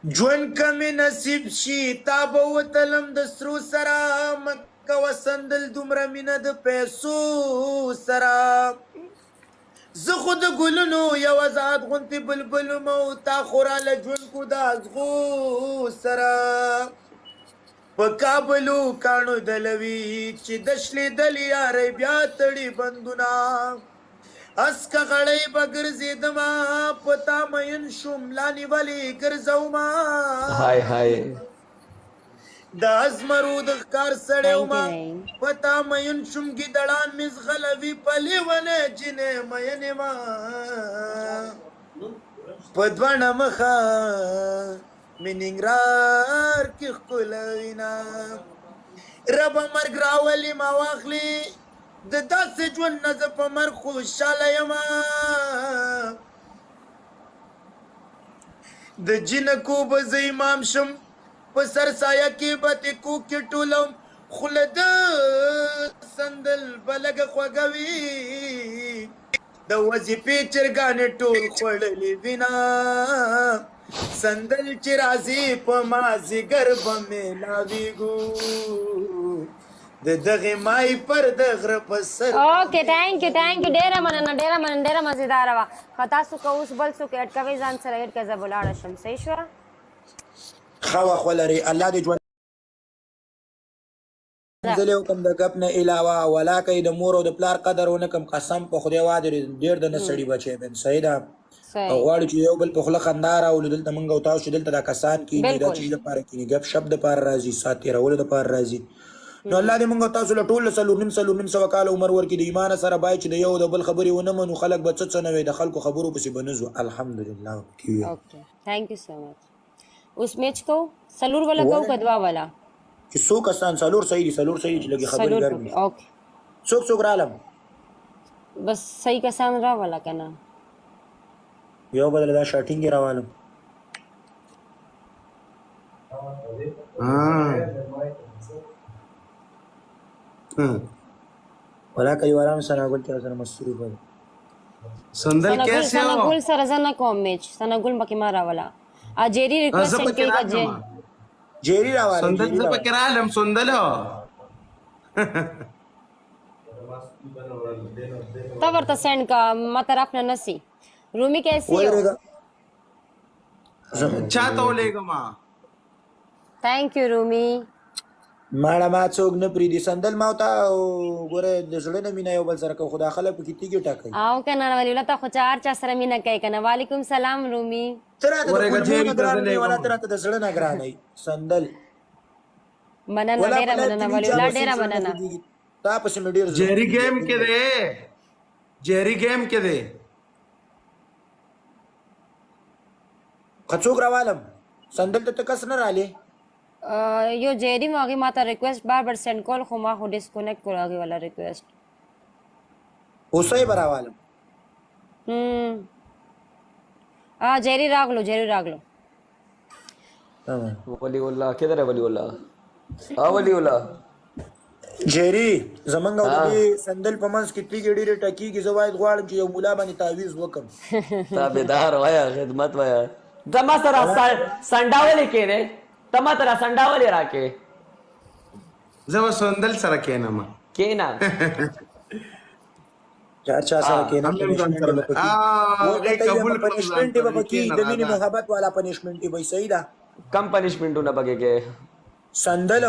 ژوند که مې نصیب شي تا به وتلم د سرو سره، مه کوه سندل دومره مینه د پیسو سره. زه خو د ګلونو یو ازاد غونتې بلبل وم او تا خو راله ژوند کو د ازغو سره. په کابلو کاڼو دلوي چې د شلېدلې یارۍ بیا تړي بندونه. هسکه غړۍ به ګرځېدمه په تا مین شوم لا نیولې ګرځومه. های های. د ازمرو د ښکار سړی ثانک وم یو نعیم. په تا مین شوم ګیدړان مې ځغلوي په لیونۍ جینۍ مین یم په دواړه مخه مې ننګرهار کې ښکلوینه. ربه مرګ راولي ما واخلي د داسې ژوند نه زه په مرګ خوشحاله یم. د جینکو به زه امام شم په سر سایه کې به تې کوکې ټولوم، خوله د سندل به لږه خوږه وي، د وظیفې چرګانې ټول خوړلې وینه. سندل چې راځي په مازیګر به میلاویږو، د دغې مای پر د غره په سر. اوکې ثانک یو، ثانک یو، ډیره مننه، ډیره مننه، ډیره مزیدار وه. خو تاسو که اوس بل څوک اډ کوئ ځان سره اډ کړئ، زه به لاړه شم. صحیح شوه؟ ښه وخت ولرئ، الله دې ژوند ځلې وکم. د ګپ نه علاوه ولا که د مور او د پلار قدر ونه کم، قسم په خدای واده ډېر د نه سړي بچی بن. صحیح ده؟ صحیح. غواړو چې یو بل په خوله خندا راولو. دلته مونږ او تاسو چې دلته دا کسان کینی دا بالکل چې دپاره کینی، ګپ شپ دپاره راځي، ساعت تېرولو دپاره راځي. نو الله دې مونږ او تاسو له ټول 4.5 4.5 سوه کاله عمر ورکړي د ایمان سره. باید چې د یو د بل خبرې ونه منو، خلک به څه څه نه وي، د خلکو خبرو پسې به نه ځو. الحمدلله پکې وي. اوکې، ثانک یو سو مچ. اوس میچ کو څلور ولا کو ولې که دوا ولا؟ چې څو کسان، څلور صحیح دي، څلور صحیح دي چې لږې خبرې څلور ګرمې پکې شي. اوکې. څوک څوک رالم؟ بس صحیح کسان را ولا کنه. یو بدل دا شاټینګ یې راوالم. ولا کلیوالانو سره ګل تر سره مصروف دی. سندل سنا ګل کیسه سنا ہو؟ ګل سره زه نه کوم میچ، سنا ګل پکې ما راولا. ا جیری ریکوست زه سینډ پکې کوي که جی رالم. جیری راواله. سندل جیری زه راواله. پکې رالم سندل. ته ورته سینډ کا، ما طرف نه نسی. رومی کیسی ہو؟ ودرېږه. چاته ولېږم؟ ثانک یو رومی. ماړه ما څوک نه پرېږدي. سندل ما او تا ګوره د زړه نه مینه یو بل سره کوو، خو دا خلک پکې تیږې ټکوي. او کنه ولی الله ته خو چار چا سره مینه کوي کنه. وعلیکم سلام رومی. ته راته د ورېږه کولمو جیری نه ته ګران زه نه یې، ولا لېږم. ته راته د زړه نه ګران یې سندل. مننه، ولا په ډیره لایف مننه کې مې ولی چا الله، پسې ډیره زړه نه مننه. خوږېږي، تا پسې مې ډېر زړه جیری خوږېږي. گیم کې دی، جیری گیم کې دی. ښه څوک راوالم؟ سندل ته ته کس نه رالې؟ یو جیری مو هغې ما ته ریکوست بار بار سینډ کول، خو ما خو ډیسکنیکټ کړو هغې والا ریکوست. هوسۍ به راوالم. ا جیری راغلو، جیری راغلو. ولی الله کدھر ہے؟ ولی الله، ها ولی الله. جیری، زمونږ او د ها. دې سندل په منځ کې تیږې ډېرې ټکېږي. زه باید غواړم چې یو ملا باندې تعویذ وکم. تابعدار وایا، خدمت وایا. ته ما سره سنډاولې کینې، ته ما سره سنډاولې راکې. زه به سندل سره کېنم. کینا. چا چا سره ها. کېنم؟ هم ځان پنشمنټ سره به پکې هغې ورته قبول یم، کړم ځان پنشمنټ به سره پکې کېنه د مینې راځه. محبت والا پنشمنټ به صحیح ده. کم پنشمنټونه پکې کې؟ سندل،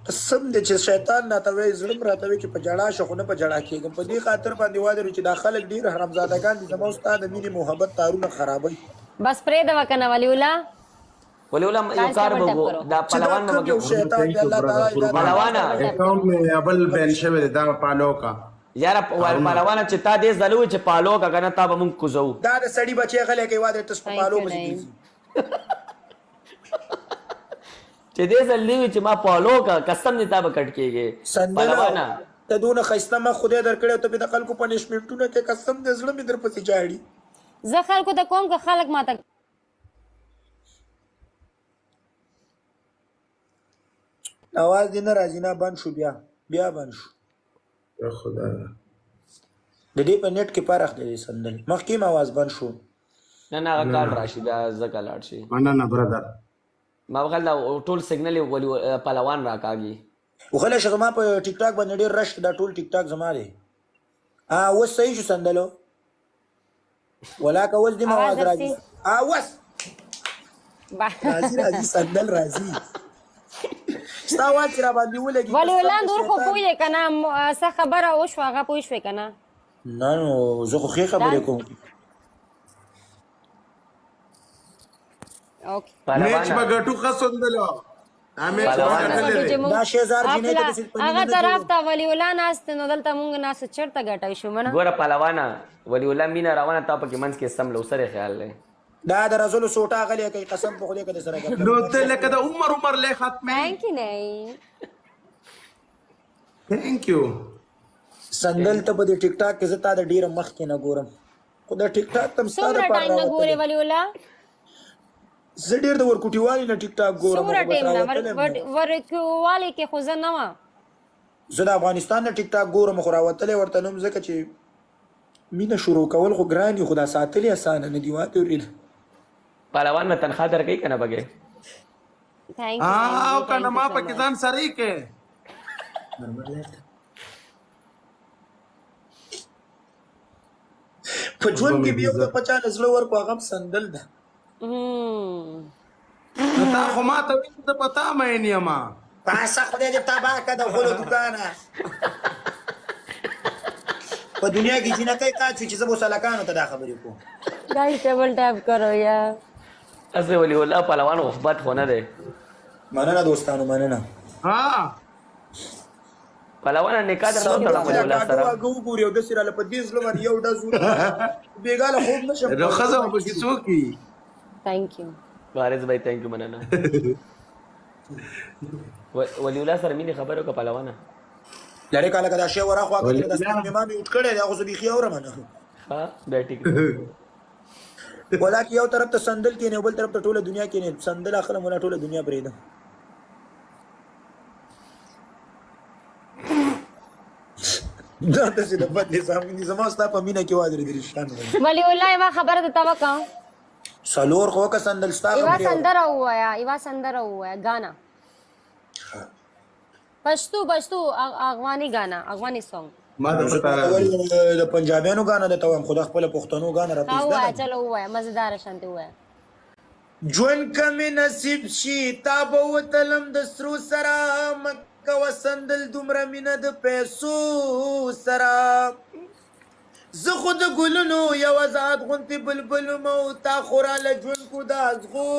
قسم دې چې شیطان راته وایي، زړه مې راته وایي چې په ژړا شه، خو نه په ژړا کېږم. په دې خاطر باندې وادرو چې دا خلک ډېر حرامزادګان دي، زما او ستا د مینې محبت تارونه خرابوي. بس پرېږده وکنه ولی الله. ولی الله، یو تاسو کار ډبل ټپ وکړو کرو. دا چې دا پهلوان کوم یو به شیطان دی، الله تعالی دا پهلوانه. اکاونټ مې بل بین شوی دی، دا فالو کا. یاره پهلوانه، چې تا دې ځلو چې پالو کا کنه، تا به مونږ کوزو. دا د سړي بچی غلی کوي واده ته په Thank پالو you, پسې Naeem. ګرځي. چې دې ځل دی چې ما پالو کا، قسم دې تا به کټ کېږي. سندل، پهلوانه. ته دونه ښایسته مخ خدای درکړی او ته پې د خلکو پنشمنټونه کوې، قسم دې زړه مې درپسې ژاړي. زه خلکو ته کوم که خلک ماته؟ اواز دې نه راځي. نه بند شو، بیا بیا بند شو. یا خدای. د دې په نت کې پرخ دی. سندل، مخکې هم اواز بند شو. نه نه، هغه کال راشي بیا ځکه لاړ شي. مننه برادر. ما وغل دا ټول سیګنل ولی پهلوان راکاږي. وغلی شه، زما په ټیک ټاک باندې ډېر رش، دا ټول ټیک ټاک زما دی. اوس صحیح شو سندلو ولاکه، اوس دې اواز مواز راځي. درسي. اوس راځي راځي سندل راځي، ستا اواز چې راباندې ولګي ولی قسم الله د نور خو شیطان. پوه دی کنه، څه خبره وشوه هغه پوه شوې کنه؟ نه نو زه خو ښې دا خبرې کوم. اوکې. میچ پهلوانه به ګټو، ښه سندلو میچ به پهلوانه. څه ګټلی کې دی. چې مونږ دا شهزار جینۍ ته افلا داسې په مینه هغه نه طرف جوړو. ته ولی الله ناست نو دلته مونږ ناست چرته ګټای شو منه. ګوره پهلوانه، ولی الله مینه روانه، تا پکې منځ کې سم لوسره خیال دی. دا د رزلو سوټا غلی کوي، قسم په خدای که د سره ګپ نو لګوم. ته لکه د عمر عمر له ختمې. ثانک یو نه. ثانک یو. سندل ته په دې ټیک ټاک کې زه تا د ډیره مخکې نه ګورم، خو د ټیک ټاک تم ستا څومره دپاره ټایم نه ګورې راوتلی. ولی الله؟ زه ډېر د ورکوټیوالي نه ټیک ټاک ګورم، څومره خو بس ټایم نه راوتلی یم نه. ورکوالي کې خو زه نه وم. زه د افغانستان نه ټیک ټاک ګورم، خو راوتلی ورته نوم، ځکه چې مینه شروع کول خو ګران دي، خو دا ساتلی اسانه نه دي. واتې ورېد. پهلوان نه تنخواه درکوي که نه پکې؟ ثانک یو نعیم او جی، کنه ثانک ما یو سو پکې مچ. ځان سره کې. په اوس به ژوند مې کې بیا عزت. په چا له زړه ورکو، هغه هم سندل ده. نو تا خو ما ته ویل زه په تا مین یم. پاسه خدای دې تباه که د غولو دوکانه. په دنیا کې جینکۍ قات شو چې زه به اوس هلکانو ته دا خبرې کوم. ګایز ډبل ټاپ کرو یا. هسې ولی الله پهلوان خو بد خو نه دی. مننه دوستانو، مننه. ها. پهلوانه نکاح درته سم وتړم د ولی الله کاډو سره. واګه وګوري او داسې راله په دې زړه باندې یو ډز وکړي، بېګا له خوب نه شم نو کولی. ښځه به پکې څوک وي؟ ثانک یو. وارث بھائی ثانک یو، مننه. ولی الله سره مینې خبرې وکړه پهلوانه. لړې کاله که دا شی وراخوا ولی کړې، دا سترګې الله ما مې اوټ کړی دی، هغه زه بیخي اورم نه. ښه بیا ټیک دی. ولاکه یو طرف ته سندل کېنې او بل طرف ته ټوله دنیا کېنې، سندل اخلم ولا ټوله دنیا پرېږدم. دا داسې د بد نظام دي، زما ستا په مینه کې وادرېدل شان وایي. ولی الله یوه خبره درته وکړم. څلور خو وکړه سندل، ستا یوه خبرې اورم. سندره ووایه، یوه سندره ووایه، ګانا پښتو، پښتو افغاني ګانا، افغاني سونګ. ما ته نو زه پته تاته راغلی. ولې د پنجابیانو ګانا درته وایم؟ خو دا خپله پښتنو ګانا راته ښه زده ووایه، ده. چلو ووایه، مزیداره شانتې ووایه. ژوند که مې نصیب شي تا به وتلم د سرو سره، مه کوه سندل دومره مینه د پیسو سره. زه خو د ګلونو یو ازاد غونتې بلبل وم او تا خو راله ژوند کو د ازغو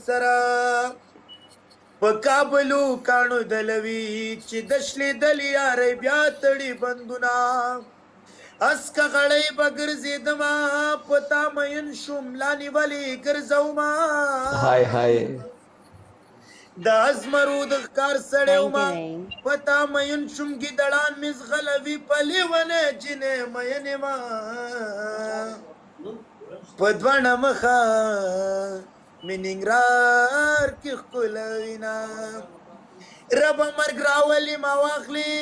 سره. په کابلو کاڼو دلوي چې د شلېدلې یارۍ بیا تړي بندونه. هسکه غړۍ به ګرځېدمه په تا مین شوم لا نیولې ګرځومه. های های. د ازمرو د ښکار سړی ثانک وم یو نعیم. په تا مین شوم، ګیدړان مې ځغلوي په لیونی جینۍ مین یم. په دوړه مخه مې ننګرهار کې ښکلوینه. ربه مرګ راولي ما واخلي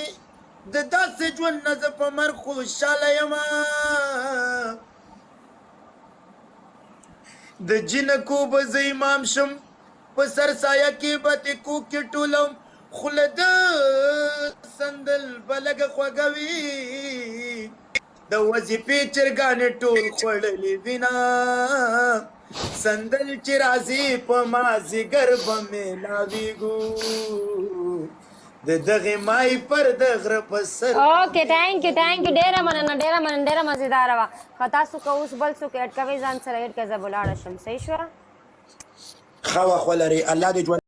د داسې ژوند نه زه په مرګ خوشحاله یم. د جینکو به زه امام شم، په سر سایه کې به تې کوکې ټولوم، خوله د سندل به لږه خوږه وي. د وظیفې چرګانې ټول خوړلې وینه، سندل چې راځي په مازیګر به میلاویږو، د دغې مای پر د غره په سر به اوکې ثانک یو، ثانک یو، ډیره مننه، ډیره مننه، ډیره مزیداره وه. خو تاسو که اوس بل څوک اډ کوئ ځان سره اډ کړئ، زه به لاړه شم. صحیح شوه؟ ښه وخت ولرئ، الله دې ژوند.